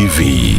TV.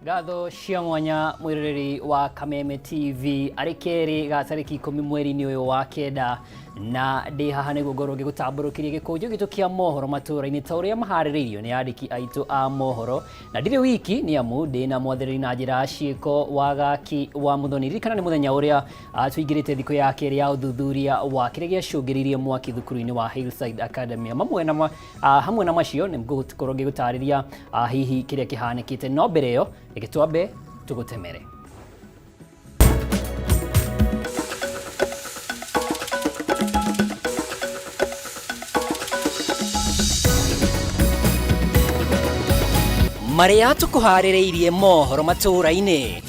Ngatho cia mwanya mwiroreri wa Kameme TV arĩ kerĩ ga tarĩki 10 mweri-inĩ ũyũ wa 9 na ndĩ haha nĩguo ngorwo ngĩgũtambũrũkĩria gĩkũnjũ gitũ kĩa mohoro matũũra-inĩ ta ũrĩa maharĩrĩirio nĩ andĩki aitũ a mohoro na ndirĩ wiki nĩ amu ndĩ na mwathĩrĩri na njĩra ya ciĩko wa Gaki wa Muthoni. Ririkana nĩ mũthenya ũrĩa tũingĩrĩte thikũ ya kerĩ ya ũthuthuria wa kĩrĩa gĩacũngĩrĩirie mwaki thukuru-inĩ wa Hillside Academy. Mamwe na hamwe na macio nĩ ngũkorwo ngĩgũtarĩria hihi kĩrĩa kĩhanĩkĩte, no mbere ĩyo reke twambe tũgũtemere. Marĩa tũkũharĩrĩirie mohoro matũũra-inĩ.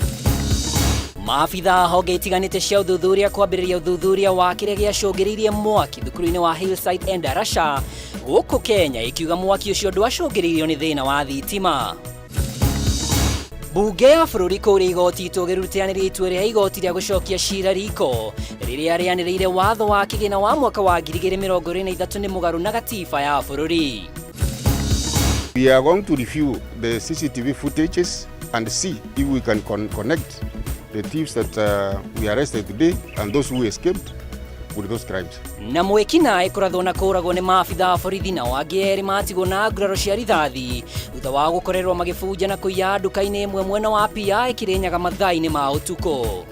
Maabitha honge itiganĩte cia ũthuthuria kwambĩrĩria ũthuthuria wa kĩrĩa gĩacũngĩrĩirie mwaki thukuru-inĩ wa Hillside Endarasha gũkũ Kenya, ikiuga mwaki ũcio ndwacũngĩrĩirio nĩ thĩna wa thitima. Bunge ya bũrũri kũrĩa igoti itũgĩru rĩteanĩria itua rĩa igoti rĩa gũcokia cira riko rĩrĩa rĩanĩrĩire watho wa kĩgĩna wa mwaka wa 2023 nĩ mũgarũ na gatiba ya bũrũri. We are going to review the CCTV footages and see if we can connect the thieves that we arrested today and those who escaped with those crimes. Na mwĩkinaĩ kũrathwo na kũragwo nĩ maabitha a borithi nao angĩ erĩ matigwo na nguraro cia rithathi thutha wa gũkorerwo magĩbunja na kũiya nduka-inĩ ĩmwe mwena wa PI Kĩrĩnyaga mathaa-inĩ ma ũtukũ.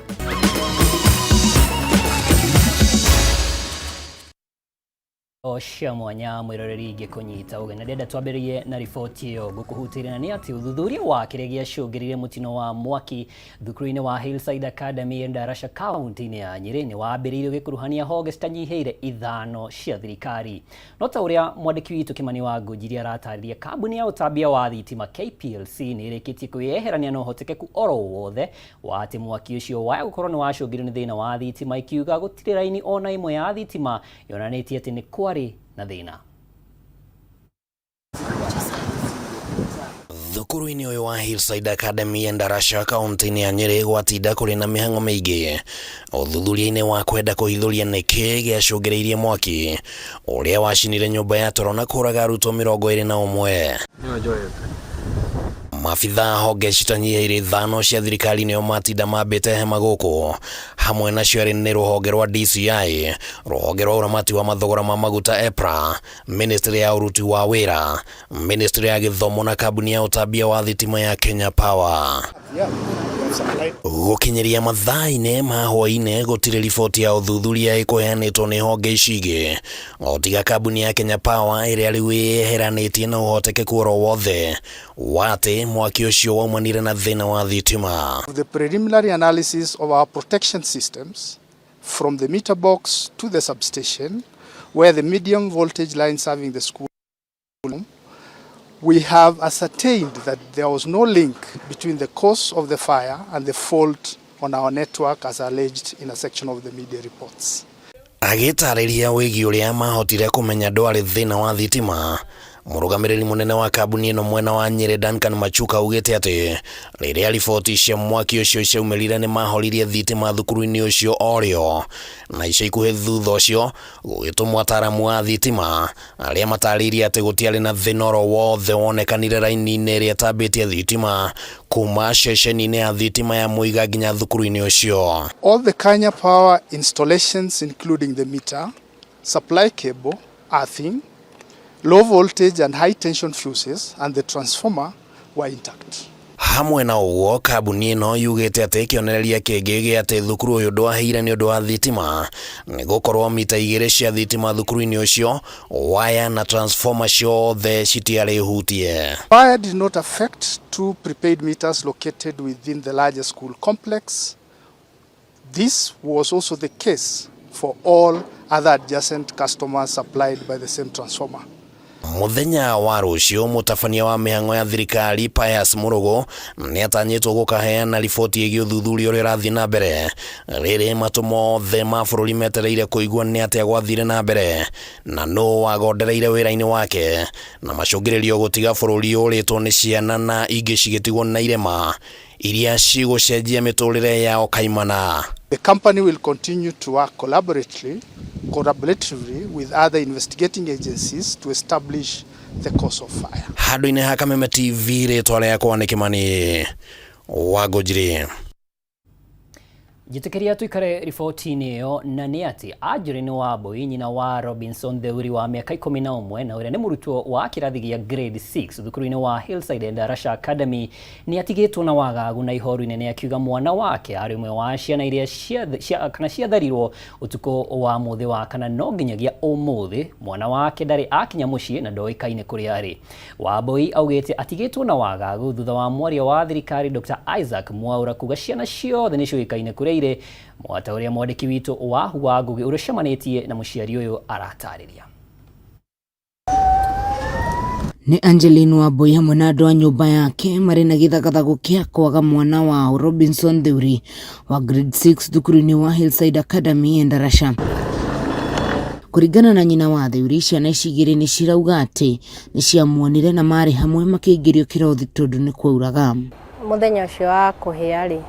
Cia mwanya mwĩroreri ngĩkũnyita ũgeni na ndĩrenda twambĩrĩrie na riboti ĩyo ngũkũhutĩria, na nĩ atĩ ũthuthuria wa kĩrĩa gĩacũngĩrĩire mũtino wa mwaki thukuru-inĩ wa Hillside Academy Endarasha kaunti-inĩ ya Nyĩrĩ nĩ wambĩrĩirio gĩkuruhania honge citanyihĩire 5 cia thirikari. No ta ũrĩa mwandĩki witũ Kĩmani wa Ngũnjiri aratarĩria, kambuni ya ũtambia wa thitima KPLC nĩ ĩrĩkĩtie kwĩyeherania na ũhotekeku oro wothe wa atĩ mwaki ũcio waya gũkorwo nĩ wacũngĩrĩirio nĩ thĩna wa thitima, ikiuga gũtirĩ raini ona ĩmwe ya thitima yonanĩtie atĩ nĩ kwarĩ na thĩna. Thukuru-inĩ ũyũ wa Hillside Academy Endarasha kaunti-inĩ ya Nyĩrĩ gwatinda kũrĩ na mĩhang'o mĩingĩ ũthuthuria-inĩ wa kwenda kũhithũria nĩkĩ gĩacũngĩrĩirie mwaki ũrĩa wacinire nyũmba ya toro na kũraga arutwo 21. Maabitha honge citanyihĩire 5 cia thirikari nĩo matinda mambĩte hema gũkũ, hamwe nacio arĩ nĩ rũhonge rwa DCI, rũhonge rwa ũramati wa mathogora ma maguta EPRA, Ministry ya ũruti wa wĩra, Ministry ya gĩthomo na kambuni ya ũtambia wa thitima ya Kenya Power. Gũkinyĩria mathaa-inĩ ma hwaĩ-inĩ gũtirĩ riboti ya ũthuthuria ĩkũheanĩtwo nĩ honge ici ingĩ o tiga kambuni ya Kenya Power ĩrĩa rĩu ĩyeheranĩtie na ũhotekeku oro wothe wa atĩ mwaki ũcio waumanire na thĩna wa thitima. The preliminary analysis of our protection systems from the meter box to the substation where the medium voltage line serving the school, we have ascertained that there was no link between the cause of the fire and the fault on our network as alleged in a section of the media reports. Agĩtarĩria wĩgiĩ ũrĩa mahotire kũmenya ndwarĩ thĩna wa thitima, mũrũgamĩrĩri mũnene wa kambuni ĩno mwena wa Nyĩrĩ Duncan Machuka augĩte atĩ rĩrĩa riboti cia mwaki ũcio ciaumĩrire nĩ mahoririe thitima thukuru-inĩ ũcio orĩo, na ica ikuhĩ thutha ũcio gũgĩtũmwo ataaramu a thitima arĩa matarĩirie atĩ gũtiarĩ na thĩna oro wothe wonekanire raini-inĩ ĩrĩa ĩtambĩtie thitima kuma ceceni-inĩ ya thitima ya Muiga nginya thukuru-inĩ ũcio. All the Kenya Power installations including the meter, supply cable, earthing, low voltage and high tension fuses and the transformer were intact. Hamwe na ũguo, kambuni ĩno yugĩte atĩ kĩonereria kĩngĩ gĩa atĩ thukuru ũyũ ndwahĩire nĩ ũndũ wa thitima nĩ gũkorwo mita 2 cia thitima thukuru-inĩ ũcio, waya na transformer ciothe citiarĩ hutie. Fire did not affect 2 prepaid meters located within the larger school complex. This was also the case for all other adjacent customers supplied by the same transformer. Muthenya wa rũciũ, mũtabania wa mĩhang'o ya thirikari Pius Murugu nĩ atanyĩtwo gũkaheana riboti ĩgiĩ ũthuthuria ũrĩa ũrathiĩ na mbere, rĩrĩ matũ mothe ma bũrũri metereire kũigua nĩ atĩa gwathire na mbere na nũ wagondereire wĩra-inĩ wake na macũngĩrĩrio gũtiga bũrũri ũrĩtwo nĩ ciana na ingĩ cigĩtigwo na irema iria cigũcenjia mĩtũrĩre yao kaimana. The company will continue to work collaboratively with other investigating agencies to establish the cause of fire. Handũ-inĩ ha Kameme TV, rĩtwa rĩakwa nĩ Kimani Wangũnjiri. Njĩtĩkĩria tuikare riboti-inĩ ĩyo, na nĩ atĩ Angeline Wambui, nyina wa Robinson Theuri wa mĩaka 11 na ũrĩa nĩ mũrutwo wa kĩrathi gĩa grade 6 thukuru-inĩ wa Hillside Endarasha Academy, nĩ atigĩtwo na wagagu na ihoru inene, akiuga mwana wake arĩ ũmwe wa ciana iria kana ciatharirwo ũtukũ wa mũthĩ wa kana, no nginyagia ũmũthĩ mwana wake ndarĩ akinya mũciĩ na ndoĩkaine kũrĩa arĩ. Wambui augĩte atigĩtwo na wagagu thutha wa mwaria wa thirikari Dr. Isaac Mwaura kuga ciana ciothe nĩ ciũĩkaine kũrĩa irĩ, mwata ũrĩa mwandĩki witũ Wahu wa Ngugi ũrĩa ũcemanĩtie na mũciari ũyũ aratarĩria. Nĩ Angeline Wambui hamwe na andũ a nyũmba yake marĩ na gĩthagathago kĩa kwaga mwana wao Robinson Theuri wa grade 6 thukuru-inĩ wa Hillside Academy Endarasha. Kũringana na nyina wa Theuri, ciana ici igĩrĩ nĩ cirauga atĩ nĩ ciamuonire na marĩ hamwe makĩingĩrio kĩrothi tondũ nĩ kwauraga. Mũthenya ũcio wa kũhĩa rĩ,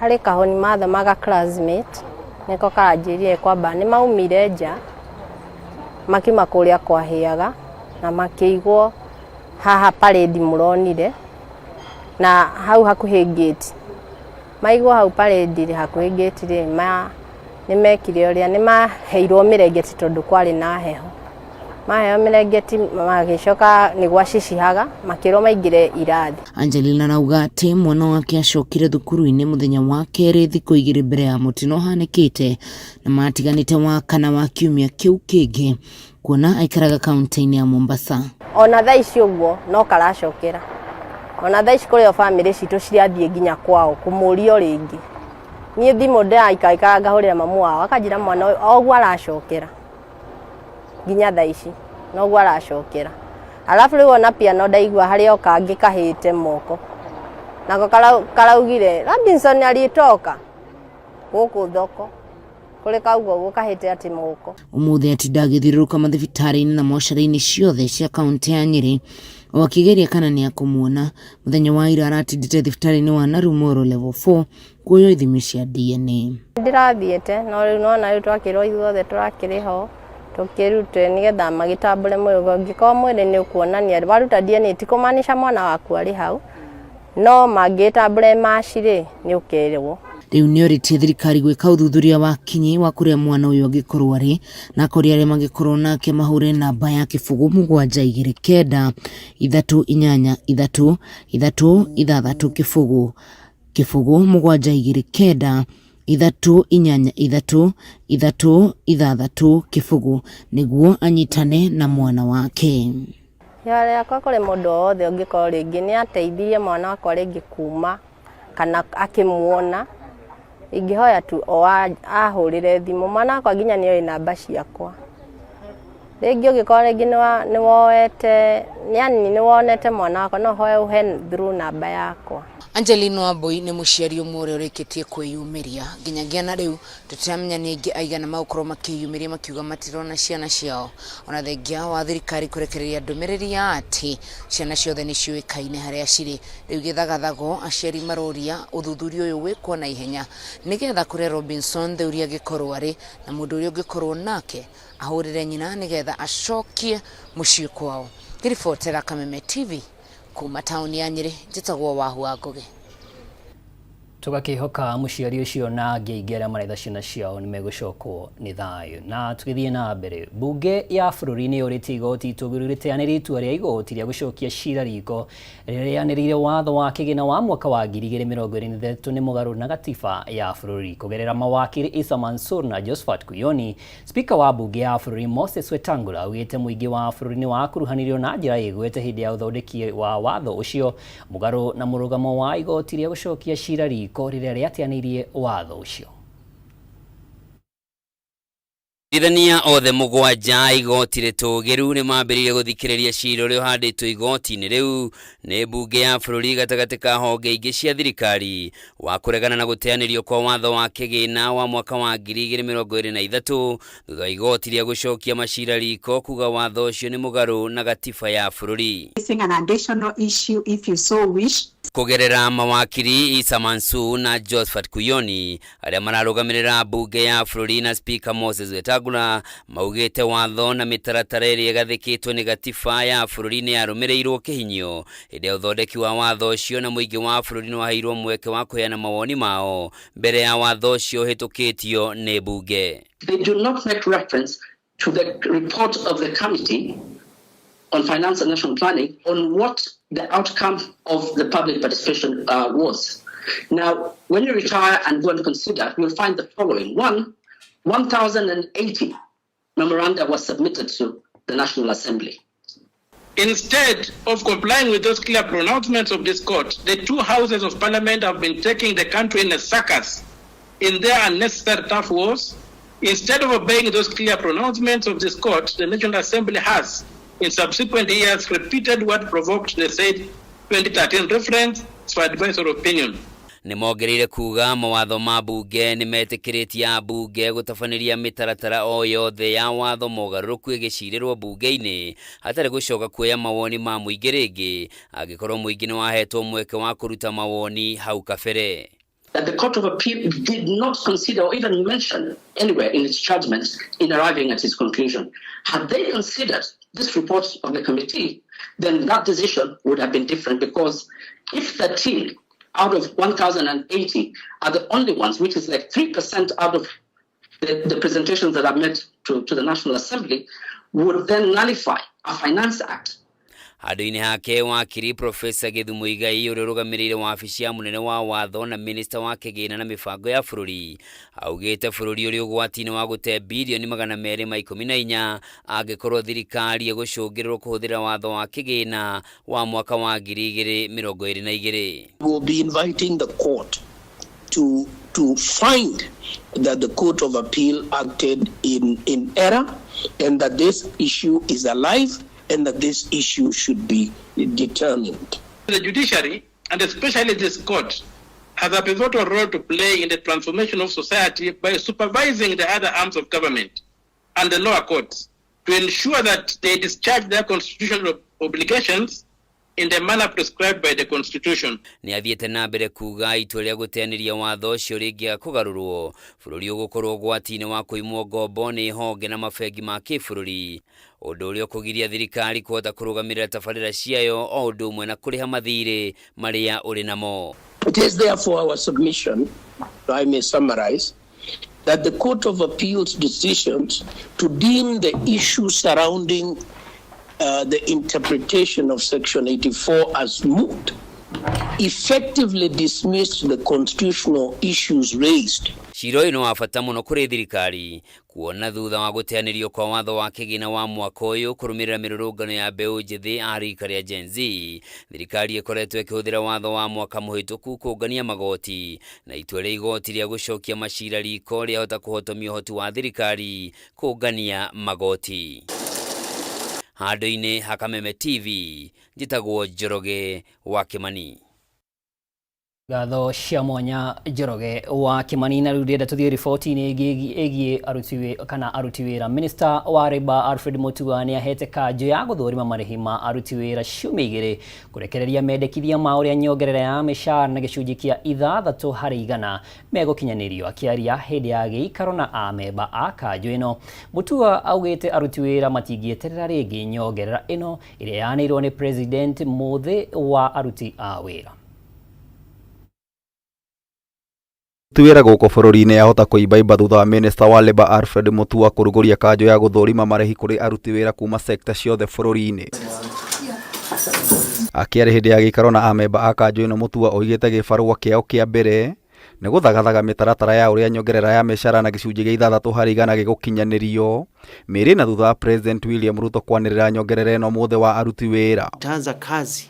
harĩ kahoni mathomaga classmate nĩko karanjĩrire kwamba nĩ maumire nja makiuma kũrĩa kwahĩaga na makĩigwo haha parade mũronire na hau hakuhĩ gate. Maigwo hau parade hakuhĩ gate rĩ, nĩ mekire ũrĩa nĩ maheirwo mĩrengeti tondũ kwarĩ na heho. Maheo mĩrengeti magĩcoka nĩ gwacicihaga makĩrwo maingĩre irathi. Angelina arauga atĩ mwana wake acokire thukuru-inĩ mũthenya wa kerĩ thikũ 2 mbere ya mũtino ũhanĩkĩte na matiganĩte wa kana wa kiumia kĩu kĩngĩ, kuona aikaraga kaunti-inĩ ya Mombasa. Ona thaa ici ũguo no karacokera. Ona thaa ici kũrĩ o bamĩrĩ citũ cirathiĩ nginya kwao kũmũria rĩngĩ. Niĩ thimũ ndĩraikaikara ngahũrĩra mamu wao akanjĩra mwana ũyũ o ũguo aracokera nginya thaa ici noguo aracokera. Alafu rĩu ona piano ndaigua harĩ o kangĩ kahĩte moko nako karaugire Robinson alitoka gũkũ thoko kũrĩ kauga ũguo kahĩte atĩ moko. Ũmũthĩ atinda agĩthiũrũrũka mathibitarĩ-inĩ na mocarĩ-inĩ ciothe cia kaunti ya Nyĩrĩ o akĩgeria kana nĩ akũmuona. Mũthenya wa ira aratindĩte thibitarĩ-inĩ wa Narumoro level 4 kuoywo ithimi cia DNA. Ndĩrathiĩte no rĩu nona rĩu twakĩrwo ithuothe tũrakĩrĩ ho tũkĩrute nĩgetha magĩtambũre mwĩrĩ. Ũngĩkorwo mwĩrĩ nĩ ũkuonania waruta DNA ti kũmaanisha mwana waku arĩ hau, no mangĩtambũre maci rĩ nĩ ũkerwo. Rĩu nĩ orĩtie thirikari gwĩka ũthuthuria wa kinyi wa kũrĩa mwana ũyũ angĩkorwo arĩ na kũrĩa arĩa mangĩkorwo nake mahũre namba ya 0 7 2 9 3 8 3 3 6 0 0 7 2 9 3 8 3 3 6 0 nĩguo anyitane na mwana wake. Ihoya rĩakwa kũrĩ mũndũ o wothe ũngĩkorwo rĩngĩ nĩ ateithirie mwana wakwa rĩngĩ kuma kana akĩmuona, ingĩhoya tu o ahũrĩre thimũ. Mwana wakwa nginya nĩ oĩ namba ciakwa. Rĩngĩ ũngĩkorwo rĩngĩ nĩ woete, yani nĩ wonete mwana wakwa, no ũhoe ũhe through namba yakwa. Angeline Wambui nĩ mũciari ũmwe ũrĩa ũrĩkĩtie kwĩyumĩria nginyagia na rĩu tũtiramenya nĩ aingĩ aigana magũkorwo makĩyumĩria makiuga matirona ciana ciao, ona thengia wa thirikari kũrekereria ndũmĩrĩri ya atĩ ciana ciothe nĩ ciũĩkaine harĩa cirĩ. Rĩu gĩthagathago aciari maroria ũthuthuria ũyũ wĩkwo na ihenya nĩgetha kũrĩa Robinson Theuri angĩkorwo arĩ na mũndũ ũrĩa ũngĩkorwo nake ahũrĩre nyina nĩgetha acokie mũciĩ kwao. Ngĩribotera Kameme TV kuma taũni ya Nyĩrĩ, njĩtagwo Wahu wa Ngugi. Tũgakĩhoka mũciari ũcio na angĩ aingĩ arĩa maretha ciana ciao nĩ megũcokwo nĩ thayũ. Na tũgĩthiĩ na mbere, mbunge ya bũrũri nĩ yũrĩtie igoti itũgĩru rĩteanĩrie itua rĩa igoti rĩa gũcokia cira riko rĩrĩa rĩanĩrĩire watho wa kĩgĩna wa mwaka wa 2023 nĩ mũgarũ na gatiba ya bũrũri. Kũgerera mawakiri Issa Mansour na Josephat Kuyoni, Spika wa mbunge ya bũrũri Moses Wetangula augĩte mũingĩ wa bũrũri nĩ wakuruhanirio na njĩra ĩgwete hĩndĩ ya ũthondeki wa watho ũcio mũgarũ na mũrũgamo wa igoti rĩa gũcokia cira riko rĩrĩa rĩateanĩirie watho ũcio. Ithania othe mũgwanja igoti rĩtũgĩru nĩ mambĩrĩirie gũthikĩrĩria cira ũrĩa ũhandĩtwo igoti-inĩ rĩu nĩ mbunge ya bũrũri gatagatĩ ka honge ingĩ cia thirikari wa kũregana na gũteanĩrio kwa watho wa kĩgĩna wa mwaka wa 2023 thutha wa igoti rĩa gũcokia macira riko kuga watho ũcio nĩ mũgarũ na gatiba ya bũrũri. An additional issue if you so wish. Kũgerera mawakiri Issa Mansour na Josephat Kuyoni arĩa mararũgamĩrĩra mbunge ya bũrũri na Speaker Moses Wetangula maugĩte watho na mĩtaratara ĩrĩa ĩgathĩkĩtwo nĩ gatiba ya bũrũri nĩ yarũmĩrĩirwo kĩhinyio hĩndĩ ya ũthondeki wa watho ũcio na mũingĩ wa bũrũri nĩ waheirwo mweke wa kũheana mawoni mao mbere ya watho ũcio ũhĩtũkĩtio nĩ mbunge. They do not make reference to the report of the Committee on Finance and National Planning on what the outcome of the public participation was. Now, when you retire and go and consider, you'll find the following. One, 1,080 memoranda was submitted to the National Assembly. Instead of complying with those clear pronouncements of this court, the two houses of parliament have been taking the country in a circus in their unnecessary tough wars. Instead of obeying those clear pronouncements of this court, the National Assembly has, in subsequent years, repeated what provoked the said 2013 reference for advice or opinion. Nĩ mongereire kuga mawatho ma mbunge nĩ metĩkĩrĩtie ambunge gũtabanĩria mĩtaratara o yothe ya watho mogarũrũku ĩgĩcirĩrwo mbunge-inĩ hatarĩ gũcoka kuoya mawoni ma mũingĩ rĩngĩ angĩkorwo mũingĩ nĩ wahetwo mweke wa kũruta mawoni hau kabere. That the Court of Appeal did not consider or even mention anywhere in its judgment in arriving at its conclusion. Had they considered this report of the committee, then that decision would have been different, because if 13 out of 1,080 are the only ones, which is like 3% out of the presentations that are made to the National Assembly, would then nullify a Finance Act. Handũ-inĩ hake wakiri Profesa Githu Muigai ũrĩa ũrũgamĩrĩire wabici ya mũnene wa watho na minista wa kĩgĩna na mĩbango ya bũrũri augĩte bũrũri ũrĩ ũgwati-inĩ wa gũte birioni 214 angĩkorwo thirikari ĩgũcũngĩrĩrwo kũhũthĩra watho wa kĩgĩna wa mwaka wa 2022. We will be inviting the court to find that the Court of Appeal acted in error and that this issue is alive and that this issue should be determined. The judiciary, and especially this court, has a pivotal role to play in the transformation of society by supervising the other arms of government and the lower courts to ensure that they discharge their constitutional obligations in the manner prescribed by the Constitution. Nĩ athiĩte na mbere kuga itua rĩa gũteanĩria watho ũcio rĩngĩaga kũgarũrwo bũrũri ũgũkorwo ũgwati-inĩ wa kũimwo ngombo nĩ honge na mabengi ma kĩbũrũri ũndũ ũrĩa ũkũgiria thirikari kũhota kũrũgamĩrĩra tabarĩra ciayo o ũndũ ũmwe na kũrĩha mathirĩ marĩa ũrĩ namo. It is therefore our submission, I may summarize, that the Court of Appeal's decisions to deem the issue surrounding the interpretation of Section 84 as moot effectively dismissed the constitutional issues raised. Cira ũyũ nĩ wa bata mũno kũrĩ thirikari kuona thutha wa gũteanĩrio kwa watho wa kĩgĩna wa mwaka ũyũ kũrũmĩrĩra mĩrũrũngano ya mbeũ njĩthĩ a rika rĩa Gen Z, thirikari ĩkoretwo ĩkĩhũthĩra watho wa mwaka mũhĩtũku kũngania magoti na itua rĩa igoti rĩa gũcokia macira riko rĩahota kũhotomia ũhoti wa thirikari kũngania magoti. Handũ-inĩ ha Kameme TV, njĩtagwo Njoroge wa Kĩmani. Ngatho cia mwanya Njoroge wa Kĩmani. Na rĩu ndĩrenda tũthiĩ riboti-inĩ ĩngĩ ĩgiĩ aruti kana aruti wĩra. Minister wa Labour Alfred Mutua nĩ ahete kanjũ ya gũthũrima marĩhi ma aruti wĩra ciumia igĩrĩ kũrekereria mendekithia ma ũrĩa nyongerera ya mĩcara na gĩcunjĩ kĩa 6% megũkinyanĩrio. Akĩaria hĩndĩ ya gĩikaro na amemba a kanjũ ĩno, Mutua augĩte aruti wĩra matingĩeterera rĩngĩ nyongerera ĩno ĩrĩa yanĩirwo nĩ President mũthĩ wa aruti a wĩra. Wĩra gũkũ bũrũri-inĩ yahota kũimbaimba thutha wa minista wa Labour Alfred Mutua kũrugũria kanjũ ya gũthũrima marĩhi kũrĩ aruti wĩra kuma sekta ciothe bũrũri-inĩ. Akĩaria hĩndĩ ya gĩikaro na amemba a kanjũ ĩno Mutua oigĩte gĩbarũa kĩao kĩa mbere nĩ gũthagathaga mĩtaratara ya ũrĩa nyongerera ya mĩcara na gĩcunjĩ gĩa 60% gĩgũkinyanĩrio mĩeri ĩna thutha wa President William Ruto kwanĩrĩra nyongerera ĩno mũthĩ wa aruti wĩra. Tutaanza kazi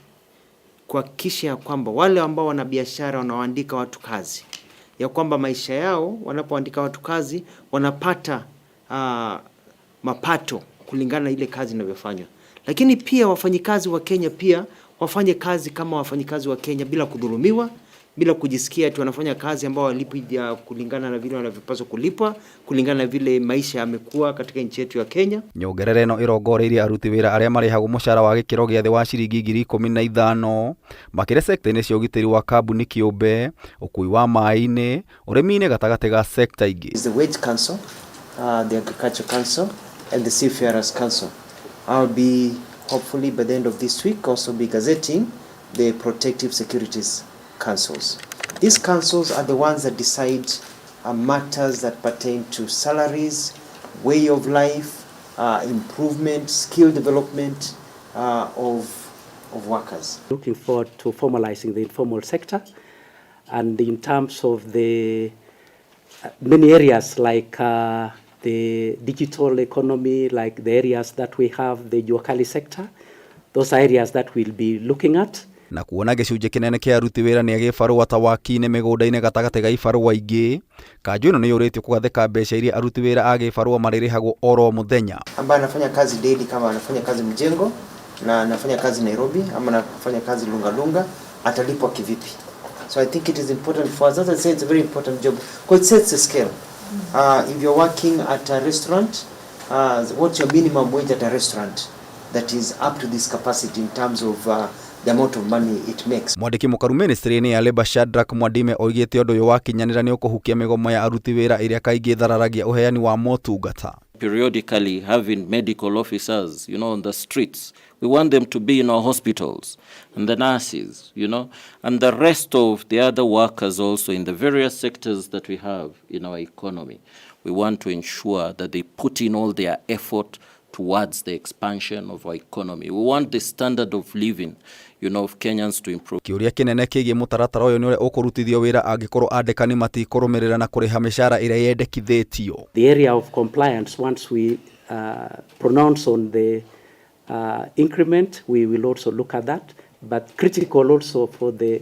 kuhakikisha ya kwamba wale ambao wana biashara wanaoandika watu kazi, ya kwamba maisha yao wanapoandika watu kazi wanapata mapato kulingana na ile kazi inavyofanywa, lakini pia wafanyikazi wa Kenya pia wafanye kazi kama wafanyikazi wa Kenya bila kudhulumiwa, bila kujisikia ati wanafanya kazi ambao walipwi kulingana na vile wanavyopaswa kulipwa, kulingana na vile maisha yamekuwa katika nchi yetu ya Kenya. Nyongerera ĩno ĩrongoreirie aruti wĩra arĩa marĩhagwo mũcara wa gĩkĩro gĩa thĩ wa ciringi 15,000 makĩria sekta-inĩ cia ũgitĩri wa kambuni kĩũmbe, ũkui wa maĩ-inĩ, ũrĩmi-inĩ gatagatĩ ga sekta ingĩ. Is the Wage Council, the Agriculture Council and the Seafarers Council. I'll be hopefully by the end of this week also be gazetting the Protective Securities Councils. These councils are the ones that decide matters that pertain to salaries, way of life, improvement, skill development of workers. Looking forward to formalizing the informal sector, and in terms of the many areas like the digital economy, like the areas that we have, the Juakali sector, those are areas that we'll be looking at. Na kuona gĩcunjĩ kĩnene kĩa aruti wĩra nĩ a gĩbarũa ta waki-inĩ mĩgũnda-inĩ gatagatĩ ga ibarũa ingĩ, kanjũ ĩno nĩ yũrĩtio kũgathĩka mbeca iria aruti wĩra a gĩbarũa marĩrĩhagwo oro mũthenya. Ambaye anafanya kazi daily, kama anafanya kazi mjengo na anafanya kazi Nairobi ama anafanya kazi Lungalunga, atalipwa kivipi? So I think it is important for us. As I say, it's a very important job because it sets the scale. If you're working at a restaurant, what's your minimum wage at a restaurant that is up to this capacity in terms of the amount of money it makes? Mwandĩki mũkaru ministry-inĩ ya Labour Shadrack Mwadime oigĩte ũndũ ũyũ wakinyanĩra nĩ ũkũhukia mĩgomo ya aruti wĩra ĩrĩa kaingĩ ĩthararagia ũheani wa motungata. Periodically having medical officers, on the streets. We want them to be in our hospitals, and the nurses, and the rest of the other workers also in the various sectors that we have in our economy. We want to ensure that they put in all their effort towards the expansion of our economy. We want the standard of living, of Kenyans to improve. Kĩũria kĩnene kĩgiĩ mũtaratara ũyũ nĩ ũrĩa ũkũrutithio wĩra angĩkorwo andĩkani matikũrũmĩrĩra na kũrĩha mĩcara ĩrĩa yendekithĩtio. The area of compliance, once we pronounce on the increment, we will also look at that. But critical also for the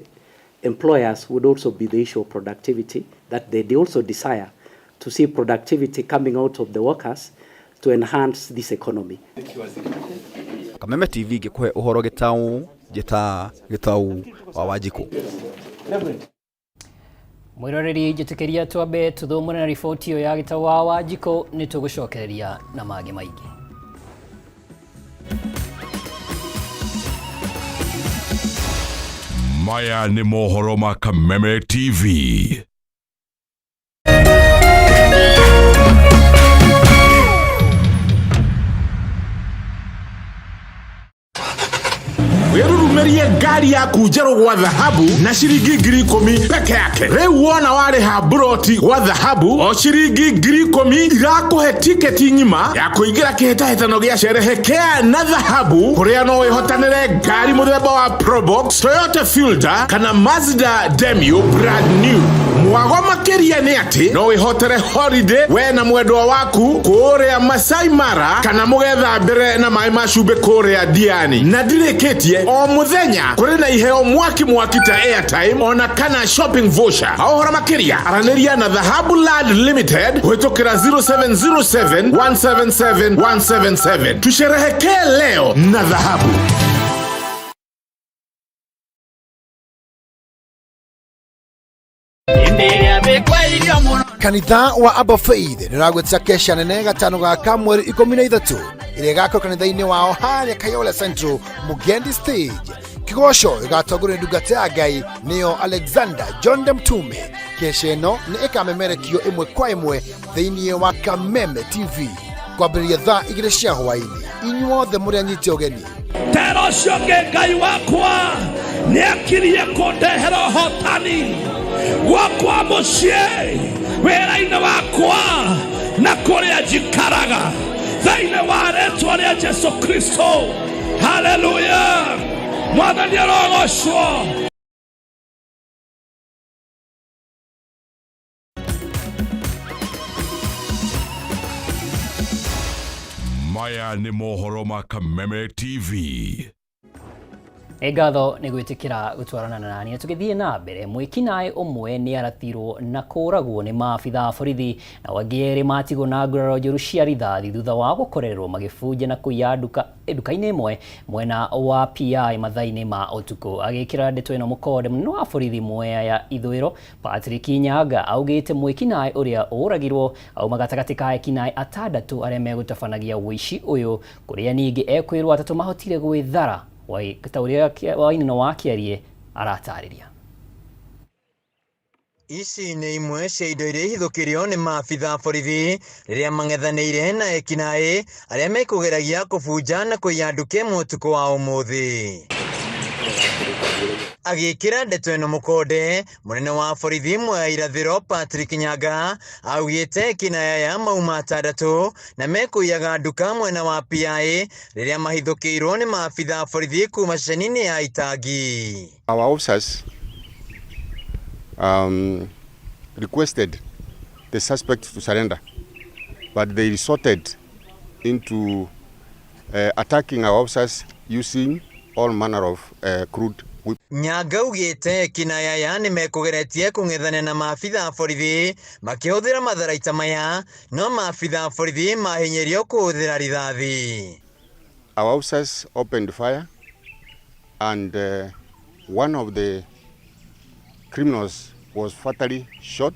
employers would also be the issue of productivity, that they also desire to see productivity coming out of the workers to enhance this economy. Kameme TV ngĩkũhe ũhoro gĩtaũ njĩta gĩtaũ wa Wanjikũ. Mwĩroreri njĩtĩkĩria twambe tũthũmũre na riboti ĩyo ya gĩtaũ wa Wanjikũ, nĩ tũgũcokereria na mangĩ maingĩ. Maya nĩ mohoro ma Kameme TV. Wĩrurumerie ngari yaku njerũ gwa thahabu na ciringi 10,000 peke yake. Rĩu wona warĩha mburoti gwa thahabu o ciringi 10,000 irakũhe tiketi ng'ima ya kũingĩra kĩhĩtahĩtano gĩa sherehekea na thahabu, kũrĩa no wĩhotanĩre ngari mũthemba wa Probox, Toyota Fielder kana Mazda Demio brand new. Mwago makĩria nĩ atĩ no wĩhotere holiday we na mwendwa waku kũrĩa Masai Mara kana mũgethambĩre na maĩ ma cumbĩ kũrĩa Diani. Na ndirĩkĩtie, o mũthenya kũrĩ na iheo mwaki mwaki ta airtime ona kana shopping voucher. Ha ũhoro makĩria aranĩria na Dhahabu Land Limited kũhĩtũkĩra 0707 177 177. Tusherehekee leo na dhahabu. Kanitha wa Abba Faith nĩ ũragwĩtia kesha nene gatano gaka mweri 13 ĩrĩa ĩgakorwo kanitha-inĩ wao harĩa Kayole Central Mugendi stage. Kĩgoco ĩgatongorio nĩ ndungata ya Ngai nĩyo Alexander John de Mtume. Kesha ĩno nĩ ĩkamemerekio ĩmwe kwa ĩmwe thĩinĩ wa Kameme TV kwambĩrĩria thaa 2 cia hwaĩ-inĩ. Inyuothe mũrĩ anyite ũgeni. Tera ũcio ũngĩ Ngai wakwa nĩ akirie kũndehera ũhotani. Gwakwa mũciĩ, wĩra-inĩ wakwa na kũrĩa njikaraga, thĩinĩ wa rĩtwa rĩa Jesu Kristo. Haleluya! Mwathani arogocwo. Maya nĩ mohoro ma Kameme TV. Nĩ ngatho nĩ gwĩtĩkĩra gũtwarana na naniĩ. Tũgĩthiĩ na mbere, mwĩkinaĩ ũmwe nĩ aratirwo na kũragwo nĩ maabitha a borithi, nao angĩ erĩ matigwo na nguraro njũru cia rithathi thutha wa gũkorererwo magĩbunja na kũiya nduka nduka-inĩ ĩmwe mwena wa PI mathaa-inĩ ma ũtukũ. Agĩkĩra ndeto ĩno mũkonde, mũnene wa borithi Mwea ya Ithũĩro Patrick Nyaga augĩte mwĩkinaĩ ũrĩa ũragirwo auma gatagatĩ ka ekinaĩ atandatũ arĩa megũtabanagia ũici ũyũ, kũrĩa ningĩ ekwĩrwo atatũ mahotire gwĩthara ta ũrĩa Waineno wa Kĩarie aratarĩria. Ici nĩ imwe cia indo iria ihithũkĩrio nĩ maabitha a borithi rĩrĩa mang'ethanĩire na ekinaĩ arĩa mekũgeragia kũbunja na kũiya nduka ĩmwe ũtukũ wa ũmũthĩ. Agĩkĩra ndeto ĩno mũkonde, mũnene wa borithi Mwea Irathĩro Patrick Nyaga augĩte ekinaĩ aya mauma atandatũ na mekũiyaga nduka mwena wa PI rĩrĩa mahithũkĩirwo nĩ maabitha a borithi kuma ceceni-inĩ ya Itangi. Our officers requested the suspects to surrender, but they resorted into attacking our officers using all manner of crude weapons. Nyaga augĩte ekinaĩ aya nĩ mekũgeretie kũng'ethania na maabitha a borithi makĩhũthĩra matharaita maya, no maabitha a borithi mahinyĩrio kũhũthĩra rithathi. Our officers opened fire and one of the criminals was fatally shot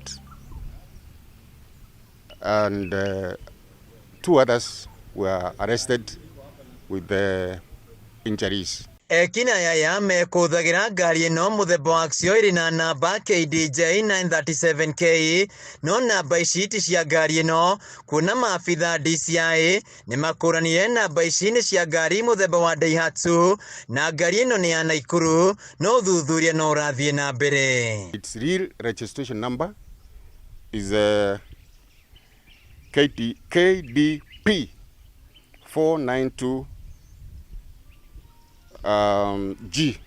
and two others were arrested with the injuries. Ekinaĩ aya mekũhũthagĩra ngari ĩno mũthemba wa Axio ĩrĩ na namba KDJ 937K, no namba ici ti cia ngari ĩno, kuona maabitha DCI nĩ makũranire namba ici nĩ cia ngari mũthemba wa Daihatsu na ngari ĩno nĩ ya Naikuru, no ũthuthuria no ũrathiĩ na mbere. Its real registration number is KDP 492 G,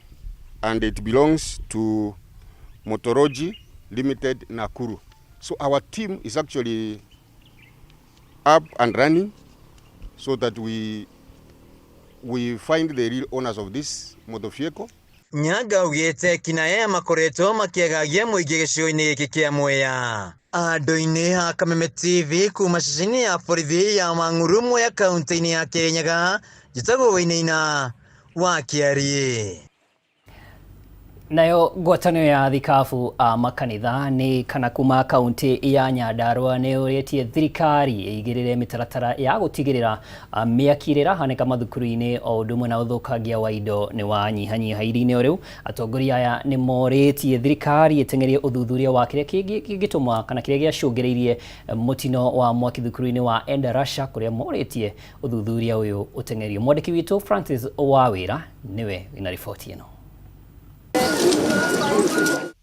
and it belongs to Motorogi Limited, Nakuru. So our team is actually up and running so that we find the real owners of this motor vehicle. Nyaga augĩte ekinaĩ aya makoretwo makĩagagia mũingĩ gĩcigo-inĩ gĩkĩ kĩa Mwea. Andũ-inĩ a Kameme TV kuma ceceni ya borithi ya Mang'uru Mwea kaunti-inĩ ya Kirinyaga, njĩtagwo Wainaina wa Kĩariĩ. Nayo ngwatanĩro ya thikabu a makanitha nĩ kana kuma kaunti ya Nyandarua nĩ ũrĩtie thirikari ĩigĩrĩre mĩtaratara ya gũtigĩrĩra mĩaki ĩrĩa ĩrahanĩka mathukuru-inĩ o ũndũ ũmwe na ũthũkangia wa indo nĩ wanyihanyiha. Ihinda-inĩ o rĩu atongoria aya nĩ morĩtie thirikari ĩteng'erie ũthuthuria wa kĩrĩa kĩngĩtũma kana kĩrĩa gĩacũngĩrĩirie mũtino wa mwaki thukuru-inĩ wa Endarasha, kũrĩa morĩtie ũthuthuria ũyũ ũteng'erio. Mwandĩki witũ Francis Wawĩra nĩwe wĩna riboti ĩno.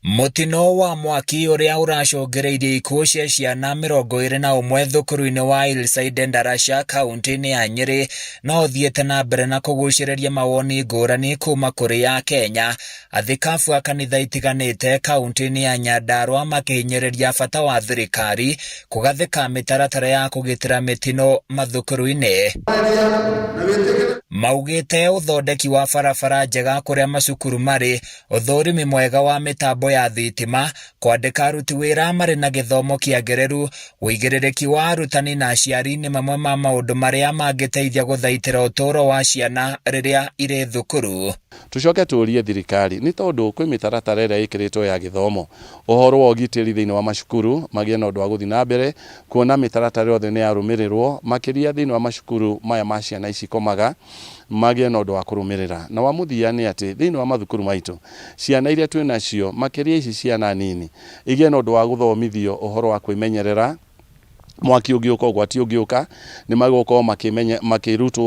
Mũtino wa mwaki ũrĩa ũracũngĩrĩirie ikuũ cia ciana 21 thukuru-inĩ wa Hillside Endarasha kaunti-inĩ ya Nyĩrĩ no ũthiĩte na mbere na kũgucĩrĩria mawoni ngũrani kuma kũrĩ Akenya. Athikabu a kanitha itiganĩte kaunti-inĩ ya Nyandarua makĩhinyĩrĩria bata wa thirikari kũgathĩka mĩtaratara ya kũgitĩra mĩtino mathukuru-inĩ. Maugĩte ũthondeki wa barabara njega kũrĩa macukuru marĩ, ũthũrimi mwega wa mĩtambo ya thitima, kwandĩka aruti wĩra marĩ na gĩthomo kĩagĩrĩru, ũigĩrĩrĩki wa arutani na aciari nĩ mamwe ma maũndũ marĩa mangĩteithia gũthaitĩra ũtũũro wa ciana rĩrĩa irĩ thukuru. Tucoke tũrie thirikari nĩ tondũ kwĩ mĩtaratara ĩrĩa ĩkĩrĩtwo ya gĩthomo, ũhoro wa ũgitĩri thĩinĩ wa macukuru magĩe na ũndũ wa gũthiĩ na mbere kuona mĩtaratara yothe nĩ yarũmĩrĩrwo, makĩria thĩinĩ wa macukuru maya ma ciana ici ikomaga magĩe na ũndũ wa kũrũmĩrĩra. Na wa mũthia nĩ atĩ thĩinĩ wa mathukuru maitũ ciana iria twĩ nacio makĩria ici ciana nini igĩe na ũndũ wa gũthomithio ũhoro wa kwĩmenyerera, mwaki ũngĩũka, ũgwati ũngĩũka nĩ magũkorwo makĩrutwo.